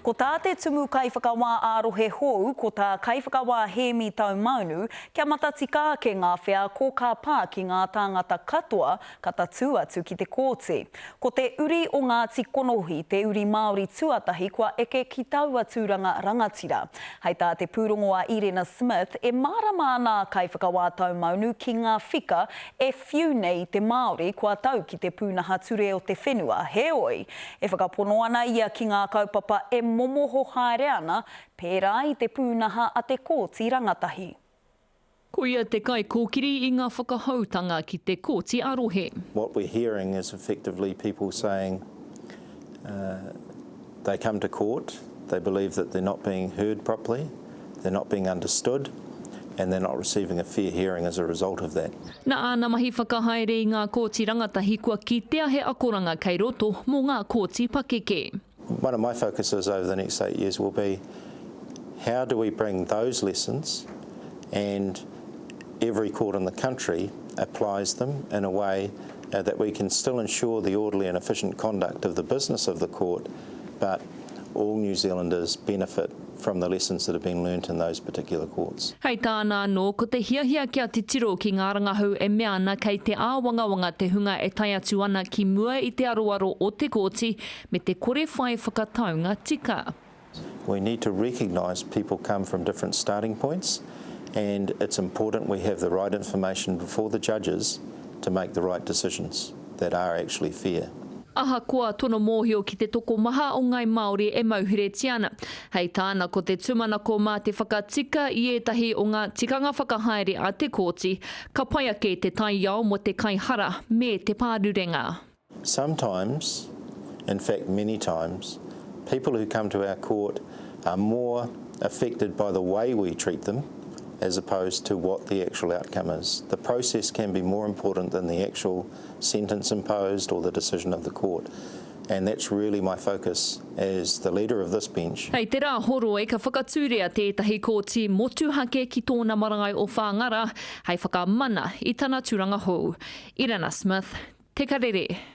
Ko tā te Tumu Kaiwhakawā ā-rohe hou, ko tā Kaiwhakawā Hēmi Taumaunu, kia matatika ake ngā wheako ka pā ki ngā tāngata katoa ka tatū atu ki te kōti. Ko te uri o Ngāti Konohi te uri Māori tuatahi kua eke ki taua tūranga rangatira. Hei tā te pūrongo a Irena Smith, e mārama ana a Kaiwhakawā Taumaunu ki ngā whika e whiu nei i te Māori kua tau ki te pūnaha ture o te whenua, heoi, e whakapono ana ia ki ngā kaupapa e momoho haere ana, pērā i te pūnaha a te Kōti Rangatahi. Ko ia te kaikōkiri i ngā whakahoutanga ki te Kōti ā-Rohe. What we're hearing is effectively people saying they come to court, they believe that they're not being heard properly, they're not being understood and they're not receiving a fair hearing as a result of that. Nā āna mahi whakahaere i ngā kōti rangatahi kua kitea he akoranga kei roto mō ngā kōti pakeke. One of my focuses over the next eight years will be how do we bring those lessons and every court in the country applies them in a way that we can still ensure the orderly and efficient conduct of the business of the court but all New Zealanders benefit from the lessons that have been learnt in those particular courts. Hei tāna anō, ko te hiahia kia titiro ki ngā rangahau e mea ana kei te āwangawanga te hunga e tae atu ana ki mua i te aroaro o te kōti me te kore whai whakataunga tika. We need to recognise people come from different starting points and it's important we have the right information before the judges to make the right decisions that are actually fair. Ahakoa tono mōhio ki te tokomaha o ngāi Māori e mauheretia ana. Hei tāna ko te tūmanako mā te whakatika i ētahi o ngā tikanga whakahaere a te kōti, ka pai ake te taiao mō te kaihara me te pārurenga. Sometimes, in fact many times, people who come to our court are more affected by the way we treat them as opposed to what the actual outcome is. The process can be more important than the actual sentence imposed or the decision of the court and that's really my focus as the leader of this bench. Hei te rā horoi ka whakatūria tētahi kōti motuhake ki tōna marae o Whāngara hei whakamana i tana tūranga hou. Irana Smith, Te Karere.